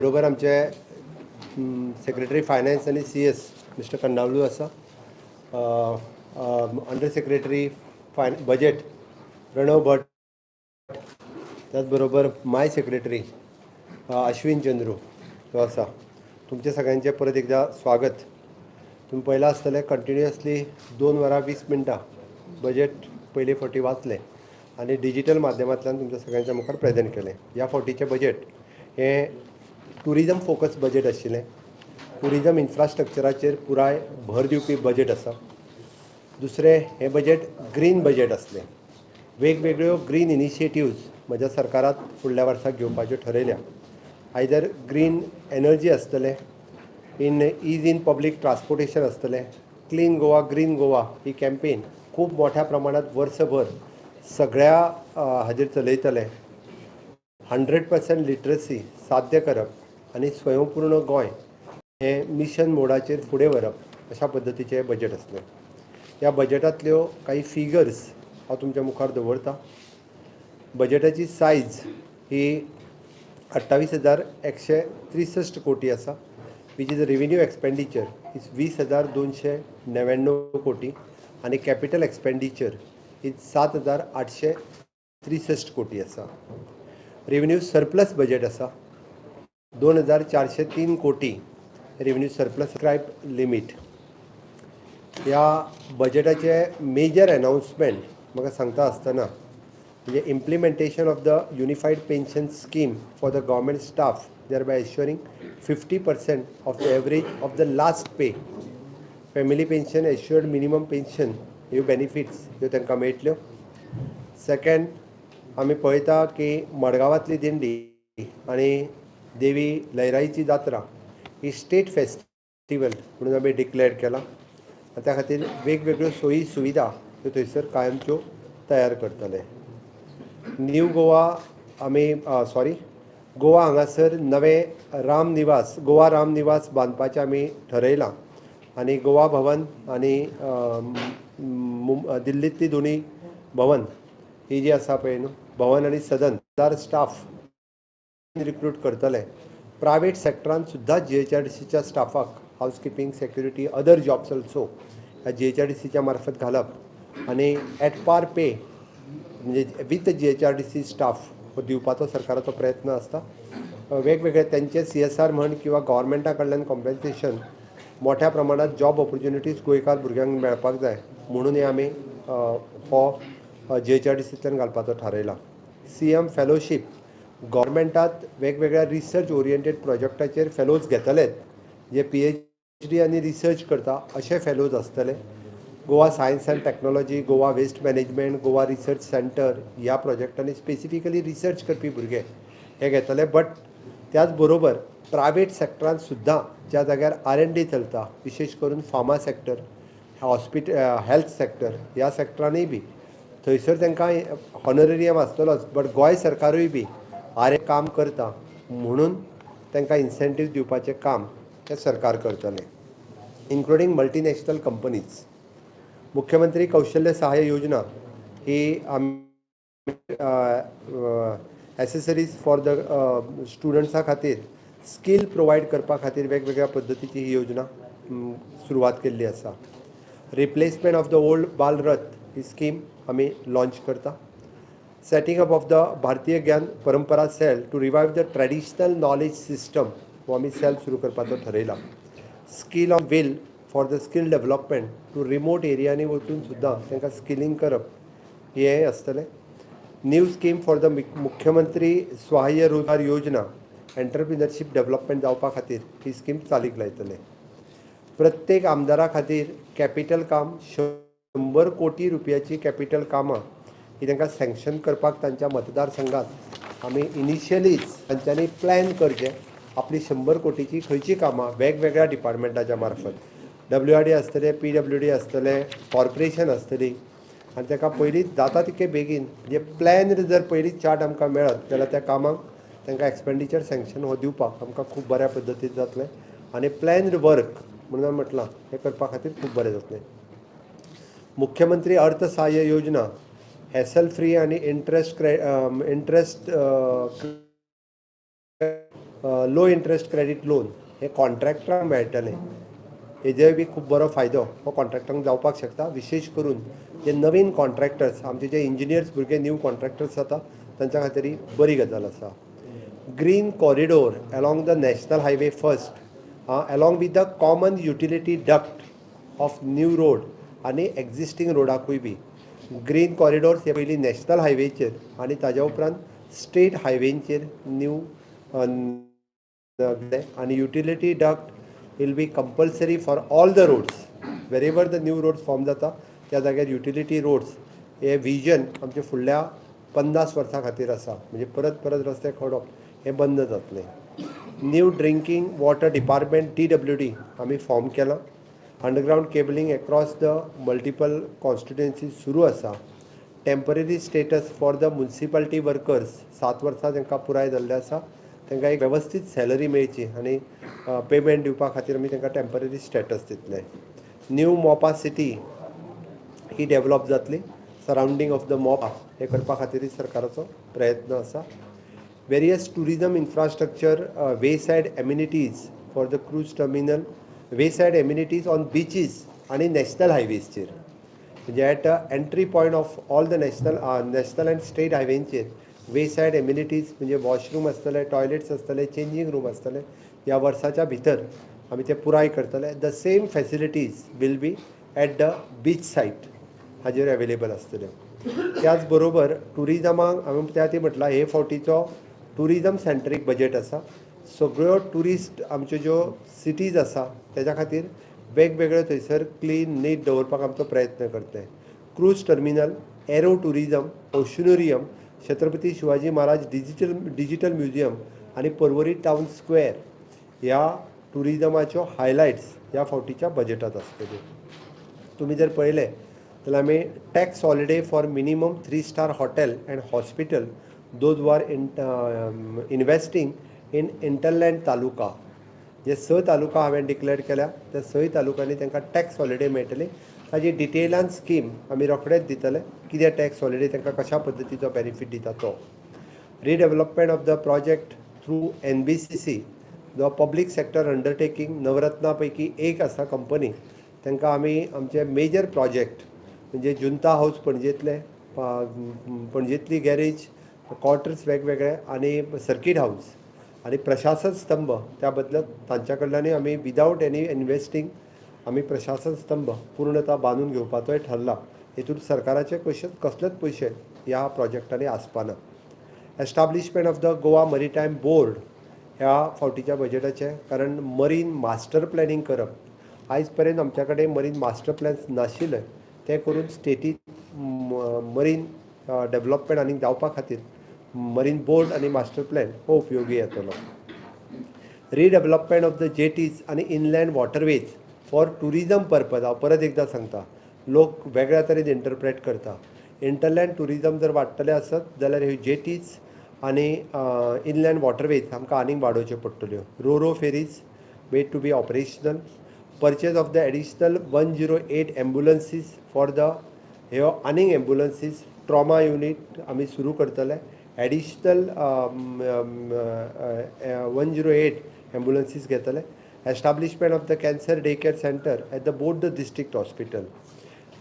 बरोबर आमचे secretary finance आनी सीएस मिस्टर कंडावलू आसा, under secretary finance budget Pranav Bhat, त्याच बरोबर माय सेक्रेटरी अश्विन चंद्रू जो आसा. तुमचें सगळ्यांचें परत एकदां स्वागत. तुमी पळयलां आसतलें, कंटिन्युअसली 2 वरां 20 मिनटां बजेट पयले फावटी वाचलें आनी डिजीटल माध्यमांतल्यान तुमच्या सगळ्यांच्या मुखार प्रेजेंट केलें. ह्या फावटीचें बजेट हें ट्युरिजम फोकस बजेट आशिल्लें. ट्युरिजम इन्फ्रास्ट्रक्चराचेर पुराय भर दिवपी बजेट आसा. दुसरें, हें बजेट ग्रीन बजेट आसलें. वेगवेगळ्यो ग्रीन इनिशिएटिव्ज म्हज्या सरकारात फुडल्या वर्साक घेवपाच्यो ठरयल्या. आयदर ग्रीन एनर्जी आसतलें, in ease in public transportation आसतलें, क्लीन गोवा, ग्रीन गोवा ही कॅम्पेन खूब मोठ्या प्रमाणात वर्सभर सगळ्या हाजेर चलयतले. 100% लिटरसी साध्य करप आनी स्वयंपूर्ण गोंय हें मिशन मोडाचेर फुडें व्हरप, अशा पद्दतीचें हें बजेट आसलें. ह्या बजेटांतल्यो काही फिगर्स हांव तुमच्या मुखार दवरतां. बजेटाची सायज ही 28,163 कोटी आसा, which is revenue expenditure is 20,299 कोटी आनी कॅपिटल एक्सपेंडिचर is 7863 कोटी आसा. रेव्हेन्यू सरप्लस बजेट आसा, 2403 कोटी रेव्हेन्यू सरप्लस क्रायब लिमीट. ह्या बजेटाचे मेजर अनाउन्समेंट म्हाका सांगता आसतना म्हणजे implementation of the unified pension scheme for the government staff, thereby assuring 50% of the average of the last pay, family pension, assured minimum pension ह्यो benefits ह्यो तांकां मेळटल्यो. सेकंड, आमी पळयता की मडगांवांतली दिंडी आनी देवी लयराईची जात्रा ही स्टेट फेस्टिवल म्हणून आमी डिक्लेअर केला आनी त्या खातीर वेगवेगळ्यो सोयी सुविधा ह्यो थंयसर कायमच्यो तयार करतले. न्यू गोवा आमी, सॉरी, गोवा हांगासर नवें राम निवास, गोवा राम निवास बांदपाचें आमी ठरयलां आनी गोवा भवन आनी दिल्लींतली दोनूय भवन ही जी आसा पळय न्हू, भवन आनी सदन, हजार स्टाफ रिक्रूट करतले. प्रायवेट सेक्टरान सुद्दां जीएचआरडीसीच्या स्टाफाक housekeeping, security, other jobs also ह्या जीएचआरडीसीच्या मार्फत घालप आनी एट पार पे, म्हणजे विथ जीएचआरडीसी स्टाफ हो दिवपाचो सरकाराचो प्रयत्न आसता. वेगवेगळे त्यांचे सीएसआर म्हण किंवा गव्हर्मेंटा कडल्यान कॉम्पेन्सेशन, मोठ्या प्रमाणात जॉब ऑपॉर्च्युनिटीज गोंयकार भुरग्यांक मेळपाक जाय म्हणून हे आमी हो जीएचआरडीसींतल्यान घालपाचो थारायला. सीएम फेलोशीप, गव्हर्मेंटात वेगवेगळ्या रिसर्च ओरिएंटेड प्रोजेक्टाचेर फेलोज घेतलेत, जे पीएचडी आनी रिसर्च करता अशे फेलोज आसतले. Goa science and technology, Goa waste management, Goa research centre ह्या प्रोजेक्टांनी स्पेसिफिकली रिसर्च करपी भुरगे हे घेतले. बट त्याच बरोबर प्रायवेट सेक्टरान सुद्दां ज्या जाग्यार आर एन डी चलता, विशेश करून फार्मा सेक्टर, हेल्थ सेक्टर, ह्या सेक्टरानूय बी थंयसर तांकां हॉनरेरियम आसतलोच, बट गोंय सरकारूय बी आर काम करता म्हणून तांकां इन्सेंटीव दिवपाचें काम हें सरकार करतलें, इन्क्लुडींग मल्टीनॅशनल कंपनीज. मुख्यमंत्री कौशल्य सहाय्य योजना ही आमी एसेसरीज फॉर the स्टुडंट्सा खातीर, स्कील प्रोवायड करपा खातीर वेगवेगळ्या पद्दतीची ही योजना सुरवात केल्ली आसा. रिप्लेसमेंट ऑफ the old बाल रथ ही स्कीम आमी लॉन्च करता. Setting up of the भारतीय ज्ञान परंपरा cell to revive the traditional knowledge system हो आमी सेल सुरू करपाचो ठरयला. Skill on wheel for the skill development to remote एरियांनी वचून सुद्दां तांकां स्किलींग करप हें आसतलें. New scheme for the मुख्यमंत्री सहाय्य रोजगार योजना, एंटरप्रिनरशीप डेव्हलपमेंट जावपा खातीर ही स्कीम चालीक लायतले. प्रत्येक आमदारा खातीर कॅपिटल काम, 100 कोटी रुपयाची कॅपिटल कामां ही तांकां सँक्शन करपाक तांच्या मतदारसंघात आमी इनिशियलीच तांच्यांनी प्लॅन करचें, आपली 100 कोटीची खंयची कामां वेगवेगळ्या डिपार्टमेंटाच्या मार्फत, डब्ल्यू आर डी आसतलें, पीडब्ल्यूडी आसतलें, कॉर्पोरेशन आसतली आनी ताका पयलींच जाता तितके बेगीन, म्हणजे प्लॅन जर पयलींच चार्ट आमकां मेळत जाल्यार त्या कामाक तांकां एक्सपेंडिचर सँक्शन हो दिवपाक आमकां खूब बऱ्या पद्दतीन जातलें आनी प्लॅन्ड वर्क म्हणून हांवें म्हटलां, हें करपा खातीर खूब बरें जातलें. मुख्यमंत्री अर्थ सहाय्य योजना, हॅसल फ्री आनी इंट्रस्ट लो इंट्रस्ट क्रेडीट लोन हे कॉन्ट्रॅक्टरांक मेळटलें. हेजोय बी खूब बरो फायदो हो कॉन्ट्रॅक्टरांक जावपाक शकता, विशेश करून जे नवीन कॉन्ट्रॅक्टर्स, आमचे जे इंजिनियर्स भुरगे न्यू कॉन्ट्रॅक्टर्स जाता, तांच्या खातीर ही बरी गजाल आसा. Green corridor along the national highway first, along with the common utility duct of new road आनी एक्झिस्टींग रोडाकूय बी ग्रीन कॉरिडोर्स हे पयलीं नॅशनल हायवेचेर आनी ताज्या उपरांत स्टेट हायवेंचेर न्यू आनी utility duct will be compulsory for all the roads. Wherever the new roads form जाता, त्या जाग्यार युटिलिटी रोड्स हे विजन आमचे फुडल्या 50 वर्सां खातीर आसा, म्हणजे परत परत रस्ते खोडप हें बंद जातलें. New drinking water department, DWD, आमी फॉर्म केलां. Underground cabling across the multiple constituencies सुरू आसा. Temporary status for the municipality workers, 7 वर्सां तांकां पुराय जाल्लें आसा, तांकां एक वेवस्थीत सॅलरी मेळची आनी पेमेंट दिवपा खातीर आमी तांकां टेंपररी स्टेटस दितले. न्यू मोपा सिटी ही डेव्हलप जातली, सरावंडींग ऑफ the Mopa हें करपा खातीरय सरकाराचो प्रयत्न आसा. Various tourism infrastructure, wayside amenities for the cruise terminal, wayside amenities on beaches आनी नॅशनल हायवेजचेर, म्हणजे at entry point of all the national and state हायवेंचेर way side amenities, म्हणजे washroom आसतले, toilets आसतले, चेंजींग रूम आसतले. ह्या वर्साच्या भितर आमी ते पुराय करतले. The same facilities will be at the beach site हाजेर अवेलेबल आसतल्यो. त्याच बरोबर टुरिजमाक हांवें त्या खातीर म्हटलां, हे फावटीचो टुरिजम सेंट्रीक बजेट आसा. सगळ्यो ट्युरिस्ट आमच्यो ज्यो सिटीज आसा, तेज्या खातीर वेगवेगळ्यो थंयसर क्लीन नीट दवरपाक आमचो प्रयत्न करतले. Cruise terminal, aero tourism, oceanarium, Chhatrapati Shivaji Maharaj digital museum आनी पर्वरी टावन स्क्वेअर ह्या टुरिजमाच्यो हायलायट्स ह्या फावटीच्या बजेटांत आसतल्यो. तुमी जर पळयलें जाल्यार आमी tax holiday for minimum three star hotel and hospital those are in investing in hinterland taluka, जे स तालुका हांवें डिक्लेअर केल्या, त्या सय तालुक्यांनी तांकां टॅक्स हॉलिडे मेळटली. ताजी डिटेलान स्कीम आमी रोखडेच दितले, कितें टॅक्स हॉलिडे तांकां कशा पद्दतीचो बेनिफीट दिता तो. Redevelopment of the project through NBCC, जो पब्लीक सेक्टर अंडरटेकींग, नवरत्ना पैकी एक आसा कंपनी, तांकां आमी आमचे मेजर प्रोजेक्ट म्हणजे जुंता हावज पणजेंतले, पणजेंतली गॅरेज क्वॉर्टर्स वेगवेगळे आनी सर्कीट हावज आनी प्रशासन स्तंभ, त्या बदल्यात तांच्या कडल्यानूय आमी विदावट एनी इन्वेस्टींग आमी प्रशासन स्तंभ पूर्णता बांदून घेवपाचोय ठरला. हितून सरकाराचे कशेच कसलेच पयशे ह्या प्रोजेक्टांनी आसपाना. Establishment of the Goa Maritime Board ह्या फावटीच्या बजेटाचें, कारण मरीन मास्टर प्लॅनिंग करप, आयज पर्यंत आमच्या कडेन मरीन मास्टर प्लॅन्स नाशिल्ले, तें करून स्टेटीत मरीन डेवलपमेंट आनीक जावपा खातीर मरीन बोर्ड आनी मास्टर प्लॅन हो उपयोगी येतलो. Redevelopment of the jetties आनी inland waterways for tourism purpose. हांव परत एकदां सांगता, लोक वेगळ्या तरेन इंटरप्रेट करता. हिंटरलँड ट्युरिजम जर वाडटलें आसत जाल्यार ह्यो जेटीज आनी इनलँड वॉटरवेज आमकां आनीक वाडोवच्यो पडटल्यो. Ro-ro ferries made to be operational, purchase of the additional 108 ambulances for the ह्यो आनीक एम्बुलन्सीस, ट्रॉमा युनीट आमी सुरू करतले. Additional 108 ambulances घेतले. Establishment of the cancer day care center at the both the district hospital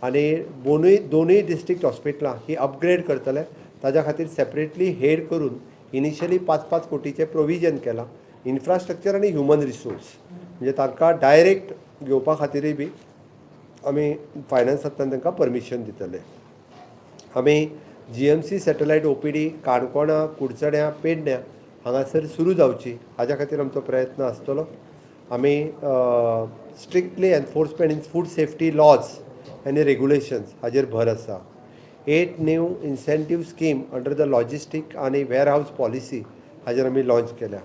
आनी दोनूय दोनूय डिस्ट्रिक्ट हॉस्पिटलां ही अपग्रेड करतले. ताज्या खातीर सेपरेटली हेड करून इनिशियली 5-5 कोटीचें प्रोविजन केलां. इन्फ्रास्ट्रक्चर आनी ह्युमन रिसोर्स, म्हणजे तांकां डायरेक्ट घेवपा खातीरय बी आमी फायनान्सांतल्यान तांकां परमिशन दितले. आमी जीएमसी सॅटलायट ओपीडी काणकोणा, कुडचड्यां, पेडण्यां हांगासर सुरू जावची हाज्या खातीर आमचो प्रयत्न आसतलो. आमी strictly enforcement in food safety laws आनी रेगुलेशन्स हाजेर भर आसा. Eight new incentive scheme under the logistic आनी वेअर हावज पॉलिसी हाजेर आमी लॉंच केल्या.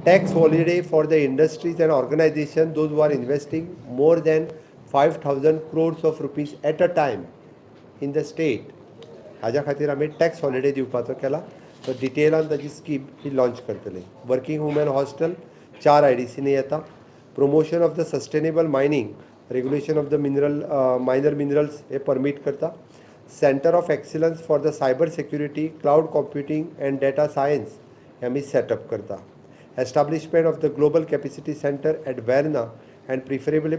Tax holiday for the industries and organization those who are investing more than 5,000 crores of rupees at a time in the state, हाज्या खातीर आमी tax holiday दिवपाचो केला. तो डिटेलान ताजी स्कीम ही लॉंच करतले. वर्कींग वुमेन हॉस्टेल चार आयडीसीनी येता. Promotion of the sustainable mining, regulation of the mineral minor minerals hey permit करता. Center of excellence for the cyber security, cloud computing and data science हे आमी सेटअप करता. Establishment of the Global Capacity Center at Verna and preferably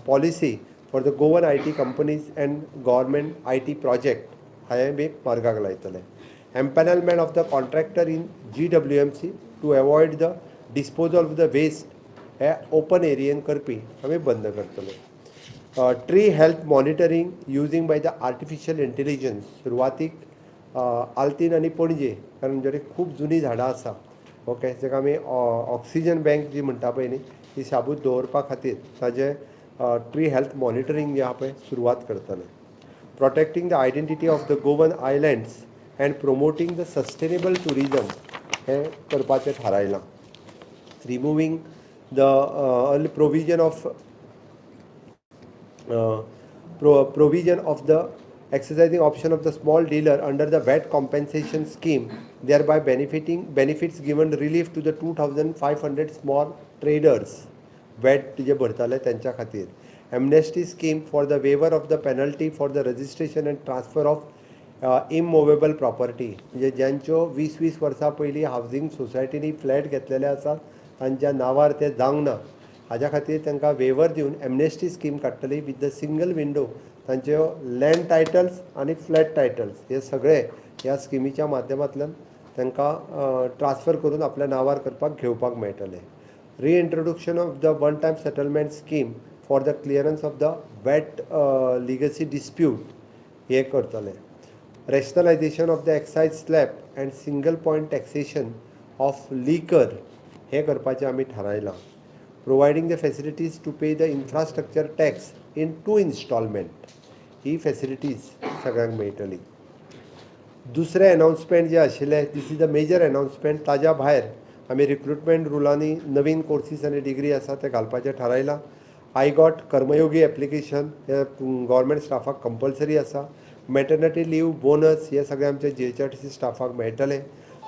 policy for the Goan IT companies and government IT project हांवें बी मार्गाक लायतले. Empanelment of the contractor in GWMC to avoid the disposal of the waste hey open एरियेन करपी आमी बंद करतले. Tree health monitoring using by the artificial intelligence, सुरवातीक आल्तीन आनी पणजे, कारण जें खूब जुनी झाडां आसा, ओके, जाका आमी ऑक्सिजन बँक जी म्हणटा पळय न्ही, ती शाबूत दवरपा खातीर ताजें ट्री हेल्थ मॉनिटरींग जें आहा पळय सुरवात करतले. Protecting the identity of the Goan islands and promoting the sustainable tourism हें करपाचें थारायलां. Removing the early provision of provision of the exercising option of the small dealer under the VAT compensation scheme, thereby benefiting benefits given relief to the 2500 small traders, VAT जे भरताले त्यांच्या खातीर. Amnesty scheme for the waiver of the penalty for the registration and transfer of immovable property, म्हणजे ज्यांच्यो 20-20 वर्सां पयलीं housing सोसायटींनी flat घेतलेले आसात, तांच्या नांवार ते जावंक ना, हाज्या खातीर तांकां वेवर दिवन एमनेस्टी स्कीम काडटली. विथ the single window तांच्यो लँड टायटल्स आनी फ्लॅट टायटल्स हे सगळे ह्या स्किमीच्या माध्यमांतल्यान तांकां ट्रान्सफर करून आपल्या नांवार करपाक घेवपाक मेळटलें. Reintroduction of the one time settlement scheme for the clearance of the VAT legacy dispute हे करतले. Rationalization of the excise slab and single point taxation of liquor हें करपाचें आमी थारायलां. Providing the facilities to pay the infrastructure tax in two installment, he facilities सगळ्यांक मेळटली. दुसरें अनावन्समेंट जें आशिल्लें, this is the major announcement. ताज्या भायर आमी रिक्रुटमेंट रुलांनी नवीन कोर्सीस आनी डिग्री आसा ते घालपाचें थारायलां. I got Karmayogi application हे गव्हर्मेंट स्टाफाक कंपल्सरी आसा. मॅटर्निटी लीव बोनस हे सगळे आमचे जीएचआरटीसी स्टाफाक मेळटले.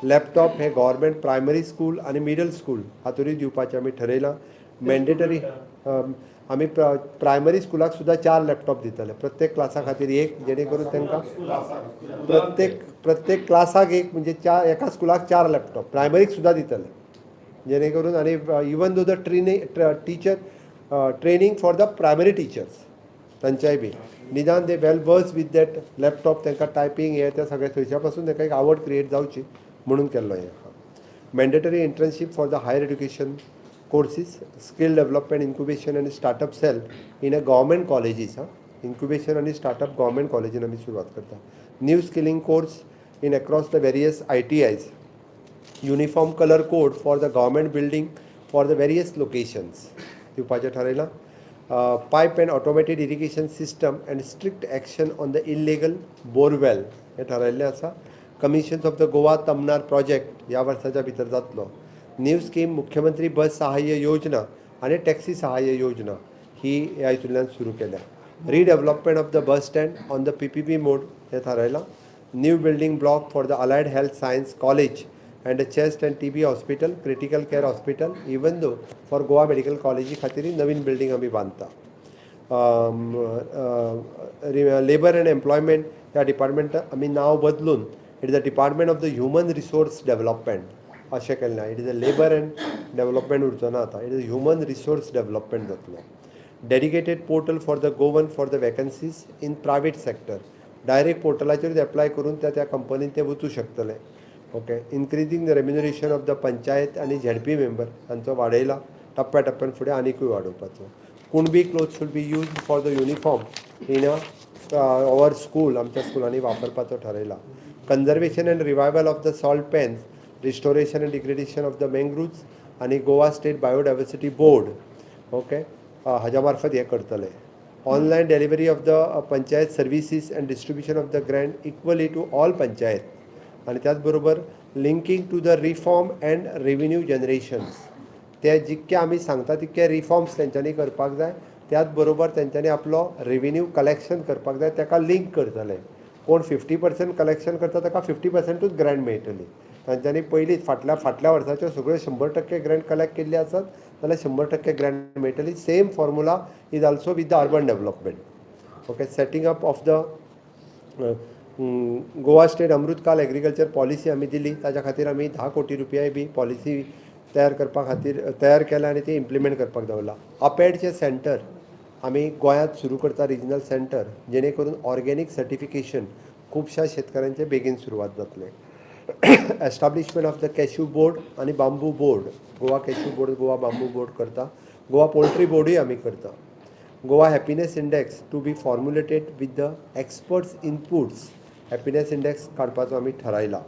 लॅपटॉप हे गव्हर्मेंट प्रायमरी स्कूल आनी मिडल स्कूल हातूंतय दिवपाचें आमी ठरयलां. मॅन्डेटरी आमी प्रायमरी स्कुलाक सुद्दां चार लॅपटॉप दितले, प्रत्येक क्लासा खातीर एक, जेणे करून तांकां प्रत्येक प्रत्येक क्लासाक एक, म्हणजे चार, एका स्कुलाक चार लॅपटॉप प्रायमरीक सुद्दां दितले, जेणे करून आनी even though the training teacher training for the primary teachers तांच्याय बी निदान they well versed with that laptop, तांकां टायपींग हे ते सगळें थंयच्या पासून तांकां एक आवड क्रिएट जावची म्हणून केल्लो हें. Mandatory internship for the higher education courses, skill development, incubation आनी startup cell in a government colleges. हां, इन्क्युबेशन आनी स्टार्टअप गव्हर्मेंट कॉलेजीन आमी सुरवात करता. New skilling course in across the various ITIs, uniform colour code for the government building for the various locations दिवपाचें थारायलां. Pipe and automated irrigation system and strict action on the illegal borewell हें थारायल्लें आसा. Commissions of the Goa Tamnar project ह्या वर्साच्या भितर जातलो. New scheme मुख्यमंत्री बस सहाय्य योजना आनी टॅक्सी सहाय्य योजना ही ह्या हितूंतल्यान सुरू केल्या. Redevelopment of the bus stand on the PPP mode हें थारायलां. New building block for the Allied Health Science College and the chest and TB hospital, critical care hospital, even though for Goa Medical कॉलेजी खातीरय नवीन building आमी बांदता. Labour and employment ह्या डिपार्टमेंटाक आमी नांव बदलून it is a Department of the Human Resource Development अशें केल्लें. It is a Labour and Development उरचो ना आतां, it is Human Resource Development जातलो. Dedicated portal for the Goan for the vacancies in private sector, direct पोर्टलाचेरूच apply करून त्या त्या कंपनीन ते वचूं शकतले. Okay, increasing the remuneration of the panchayat आनी झेडपी मेंबर हांचो वाडयला, टप्प्या टप्प्यान फुडें आनिकूय वाडोवपाचो. Kunbi cloth should be use for the uniform in our school, आमच्या स्कुलांनी वापरपाचो ठरयला. Conservation and revival of the salt pans, restoration and degradation of the mangroves आनी Goa state biodiversity board, okay, हाज्या मार्फत हें करतले. Online delivery of the panchayat services and distribution of the grant equally to all panchayat आनी त्याच बरोबर linking to the reform and revenue generations. ते जितके आमी सांगता तितके रिफॉर्म्स तेंच्यांनी करपाक जाय, त्याच बरोबर तेंच्यांनी आपलो रेवेन्यू कलेक्शन करपाक जाय. ताका लिंक करतले. कोण 50% कलेक्शन करता ताका 50%ूच ग्रँट मेळटली. तांच्यांनी पयलींच फाटल्या फाटल्या वर्साच्यो सगळ्यो 100% ग्रँट कलेक्ट केल्ले आसत जाल्यार 100% ग्रँट मेळटली. Same formula is also with the urban development. Okay, setting up of the Goa State Amrutkal agriculture policy आमी दिली. ताच्या खातीर आमी 10 कोटी रुपयाय बी पॉलिसी तयार करपा खातीर तयार केला आनी ते इम्प्लिमेंट करपाक दवरला. अपेडचें सेंटर आमी गोंयांत सुरू करता, रिजनल सेंटर, जेणे करून ऑर्गेनीक सर्टिफिकेशन खुबश्या शेतकऱ्यांचे बेगीन सुरवात जातलें. Establishment of the Cashew Board आनी Bamboo Board, Goa Cashew Board, Goa Bamboo Board करता. गोवा पोल्ट्री बोर्डूय आमी करता. Goa Happiness Index to be formulated with the experts inputs, happiness index काडपाचो आमी ठरायला.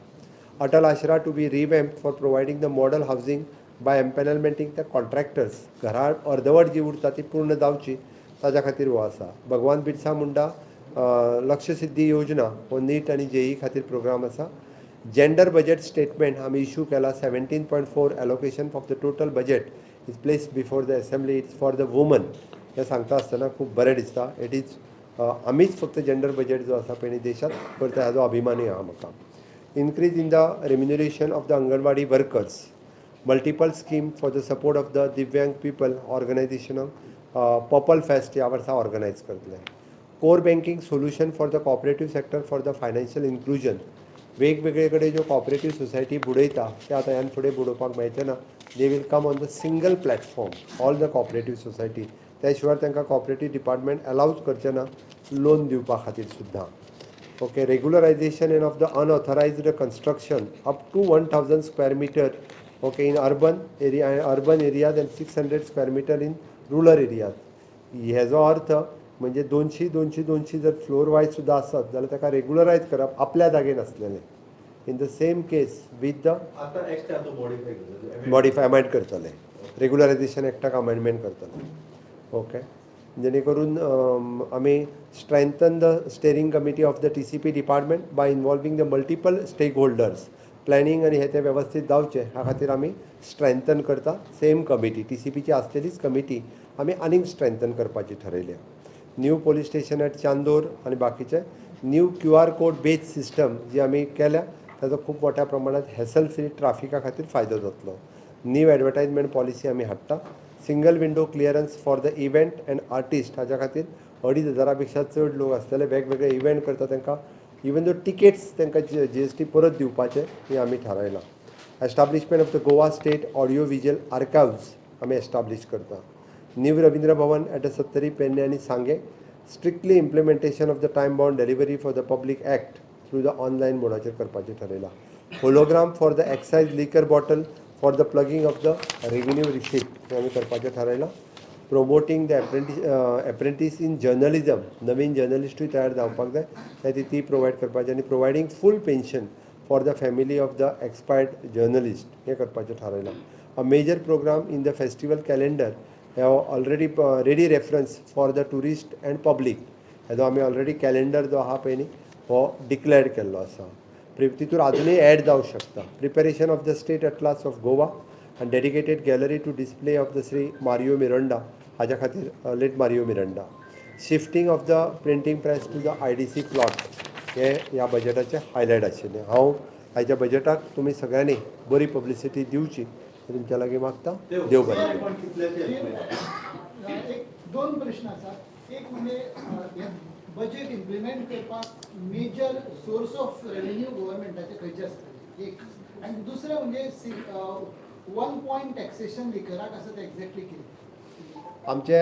Atal Ashra to be revamp for providing the model housing by empanelmenting the contractors. घरां अर्दवट जी उरता ती पूर्ण जावची ताज्या खातीर हो आसा. भगवान बिरसा मुंडा लक्ष्यसिद्धी योजना हो नीट आनी जेई खातीर प्रोग्राम आसा. जेंडर बजेट स्टेटमेंट आमी इशू केला. 17.4 allocation of the total budget is place before the assembly, it's for the woman. हें सांगता आसतना खूब बरें दिसता. It is आमीच फक्त जेंडर बजेट जो आसा पळय देशांत करता, हाजो अभिमानूय आहा म्हाका. Increase in the remuneration of the Anganwadi workers, multiple scheme for the support of the Divyang people ऑर्गनायझेशनाक purple fest ह्या वर्सा ऑर्गनायज करतले. Core banking solution for the cooperative sector for the financial inclusion. वेगवेगळे कडेन ज्यो cooperative society बुडयता ते आतां ह्यान फुडें बुडोवपाक मेळचे ना. They will come on the single platform, all the cooperative society. त्या शिवाय तांकां कॉपरेटीव डिपार्टमेंट अलावच करचें ना लोन दिवपा खातीर सुद्दां. Okay, regularization and of the unauthorized construction up to 1000 square meter, okay, in urban area, urban areas and 600 square meter in rural areas. हेजो अर्थ म्हणजे 200, 200, 200 जर फ्लोर वायज सुद्दां आसत जाल्यार ताका रेगुलरायज करप, आपल्या जागे नासलेलें. In the same case with the आता एक्ट तूं मॉडिफाय करता. मॉडिफाय, अमेंड करतले, रेगुलरायझेशन एक्टाक अमेंडमेंट करतले. ओके, जेणे करून आमी strengthen the steering committee of the TCP department by involving the multiple stakeholders. Planning आनी हे ते वेवस्थीत जावचें ह्या खातीर आमी स्ट्रेंथन करता सेम कमिटी. टीसीपीची आसलेलीच कमिटी आमी आनीक स्ट्रेंथन करपाची ठरयल्या. New police station at Chandor आनी बाकीचे new QR code based system जी आमी केल्या, ताजो खूब मोठ्या प्रमाणात हॅसल फ्री ट्राफिका खातीर फायदो जातलो. न्यू एडवर्टायजमेंट पॉलिसी आमी हाडटा. Single window clearance for the event and artist, हाज्या खातीर 2500 पेक्षा चड लोक आसतले, वेगवेगळे इव्हेंट करता, तांकां इवन दो टिकेट्स तांकां जीएसटी परत दिवपाचें हें आमी थारायलां. Establishment of the Goa State Audio Visual Archives आमी एस्टाब्लीश करता. New Ravindra Bhavan at Sattari, Pernem आनी सांगे. Strictly implementation of the time bound delivery for the public act through the online मोडाचेर करपाचें ठरयलां. Hologram for the excise liquor bottle for the plugging of the revenue receipt हें आमी करपाचें थारायलां. Promoting the apprentice in journalism, नवीन जर्नलिस्टूय तयार जावपाक जाय, त्या खातीर ती प्रोवायड करपाची आनी providing full pension for the family of the expired journalist हें करपाचें थारायलां. A major program in the festival calendar हो already ready reference for the tourist and public. हेजो आमी ऑलरेडी कॅलेंडर जो आहा पळय न्ही, हो डिक्लेअर केल्लो आसा. तितूर आजुनूय एड जावंक शकता. Preparation of the State Atlas of Goa and dedicated gallery to display of the Shri Mario Miranda, हाज्या खातीर, late Mario Miranda. Shifting of the printing press to the IDC plot हे ह्या बजेटाचें हायलायट आशिल्लें. हांव हाच्या बजेटाक तुमी सगळ्यांनी बरी पब्लिसिटी दिवची हें तुमच्या लागीं मागता. देव बरें करूं. एक दोन प्रश्न आसात. एक म्हणजे हे बजेट इम्प्लिमेंट करपाक मेजर सोर्स ऑफ रेवेन्यू गव्हर्मेंटाचे खंयचे आसतले, एक. आनी दुसरें म्हणजे वन पॉयंट टॅक्सेशन लिकराक आसा तें एक्झॅक्टली कितें? आमचे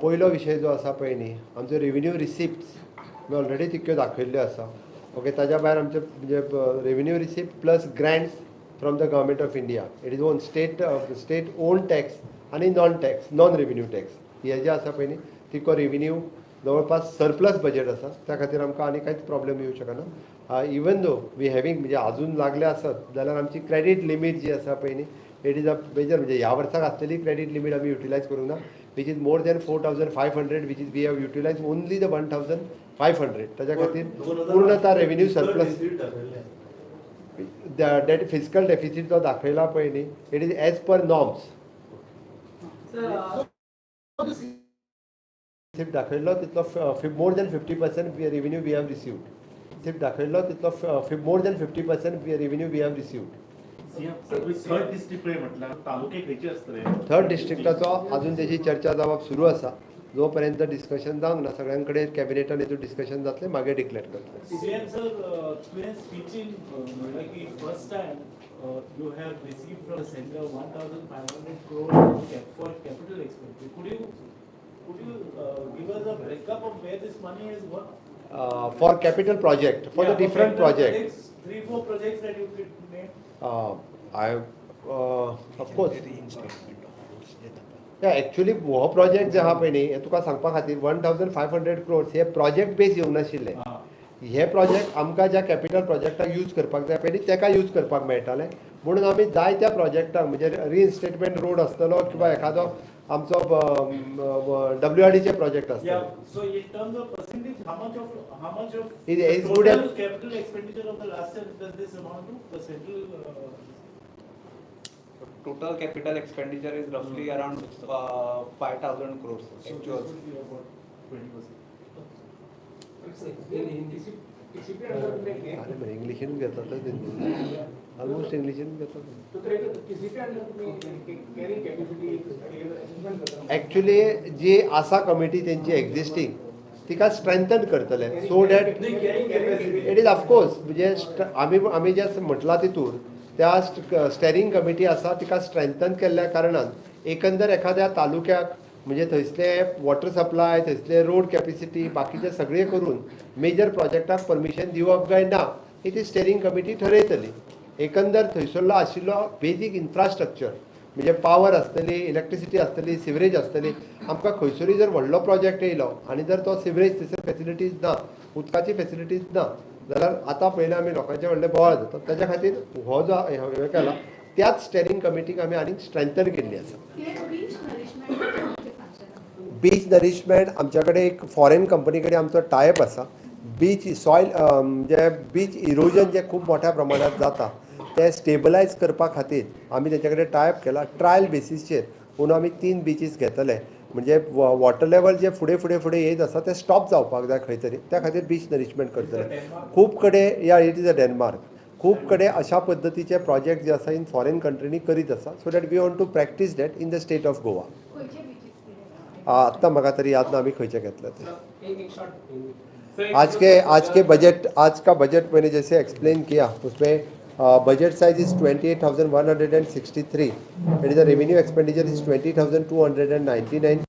पयलो विशय जो आसा पळय न्ही, आमचो रेवेन्यू रिसिप्ट्स आमी ऑलरेडी तितक्यो दाखयल्ल्यो आसा. ओके, ताज्या भायर आमचे म्हणजे revenue receipt plus grants from the Government of India, it is own state own tax आनी non tax, non revenue tax, हे जे आसा पळय न्ही, तितको रेवेन्यू जवळपास सरप्लस बजेट आसा. त्या खातीर आमकां आनी कांयच प्रॉब्लेम येवं शकना. इवन दो we having म्हणजे आजून लागले आसत जाल्यार आमची क्रेडीट लिमीट जी आसा पळय न्ही, it is a major, म्हणजे ह्या वर्साक आसलेली क्रेडीट लिमीट आमी युटिलायज करूंक ना, which is more than 4500, which is we have utilize only the 1500. ताच्या खातीर पूर्णता revenue surplus, that fiscal deficit जो दाखयला पळय न्ही, it is as per norms. Receipt दाखयल्लो तितलो more than 50% revenue we have received. Receipt दाखयल्लो तितलो more than 50% revenue we have received. Third district म्हटल्यार तालुके खंयचे आसतले? थर्ड डिस्ट्रिक्टाचो अजून तेजी चर्चा जावप सुरू आसा. जो पर्यंत डिस्कशन जावंक ना सगळ्यां कडेन, कॅबिनेटान हितून डिस्कशन जातलें, मागीर डिक्लेअर करतले. सीएम सर, तुवें स्पिचीन म्हणलें की first time you have received from the center 1,500 crore for capital expenditure. Could you give us a breakup of where this money has gone? For capital project, for the Yeah, different capital project. projects, three, four projects that you could name. I of course, actually हो project जे आहा पळय न्ही, हे तुका सांगपा खातीर 1,500 crores हे project बेस येवंक नाशिल्ले. हे प्रोजेक्ट आमकां ज्या कॅपिटल प्रोजेक्टाक यूज करपाक जाय पळय न्ही, तेका यूज करपाक मेळटाले म्हणून आमी जायत्या प्रोजेक्टाक, म्हणजे रिइन्स्टेटमेंट रोड आसतलो किंवा एखादो आमचो डब्ल्यू आर डीचे प्रोजेक्ट आसतले. Yeah, so in terms of percentage, how much of It the is good total capital expenditure of the last year does this amount to? The central, Total capital expenditure is roughly around 5,000 crores so this actual. would be about 20%. अरे मरे, इंग्लिशीन घेतला तर, almost इंग्लिशीन घेतला. Actually जी आसा committee तेंची एक्झिस्टींग, तिका स्ट्रेंथन करतले so that it is of course, म्हणजे आमी जे म्हटलां तितूर त्या स्टेरिंग कमिटी आसा, तिका स्ट्रेंथन केल्ल्या कारणान एकंदर एखाद्या तालुक्याक, म्हणजे थंयसले वॉटर सप्लाय, थंयसले रोड कॅपेसिटी, बाकीचे सगळे करून मेजर प्रोजेक्टाक परमिशन दिवप काय ना ही ती स्टेरिंग कमिटी ठरयतली. एकंदर थंयसरलो आशिल्लो बेजीक इन्फ्रास्ट्रक्चर, म्हणजे पावर आसतली, इलेक्ट्रिसिटी आसतली, सिवरेज आसतली. आमकां खंयसरूय जर व्हडलो प्रोजेक्ट येयलो आनी जर तो सिवरेज थंयसर फेसिलिटीज ना, उदकाची फेसिलिटीज ना जाल्यार आतां पयलें आमी लोकांचे व्हडले बोवाळ जाता. ताच्या खातीर हो जो हें केला, त्याच स्टेरिंग कमिटीक आमी आनीक स्ट्रेंथन केल्ली आसा. बीच नरिशमेंट सांगचे. बीच नरिशमेंट, आमच्या कडेन एक फॉरेन कंपनी कडेन आमचो टायअप आसा. बीच सॉयल जे बीच इरोजन जे खूब मोठ्या प्रमाणात जाता, ते स्टेबलायज करपा खातीर आमी तेंच्या कडेन टायअप केला. ट्रायल बेसीसचेर म्हणून आमी तीन बिचीस घेतले, म्हणजे वॉटर लेवल जे फुडें फुडें फुडें येयत आसा ते स्टॉप जावपाक जाय खंय तरी. त्या खातीर बीच नरिशमेंट करतले. खूब कडेन या, it is a Denmark, खूब कडेन अशा पद्दतीचे प्रोजेक्ट जे आसा इन फॉरेन कंट्रीनी करीत आसा, so that we want to practice that in the state of Goa. खंयचे बिचीस कितें? आत्ता म्हाका तरी याद ना आमी खंयचे घेतले ते. आज के बजट, आज का बजट मैंने जैसे एक्सप्लेन किया, उसमें budget size is 28,163. It is the revenue expenditure is 20,299.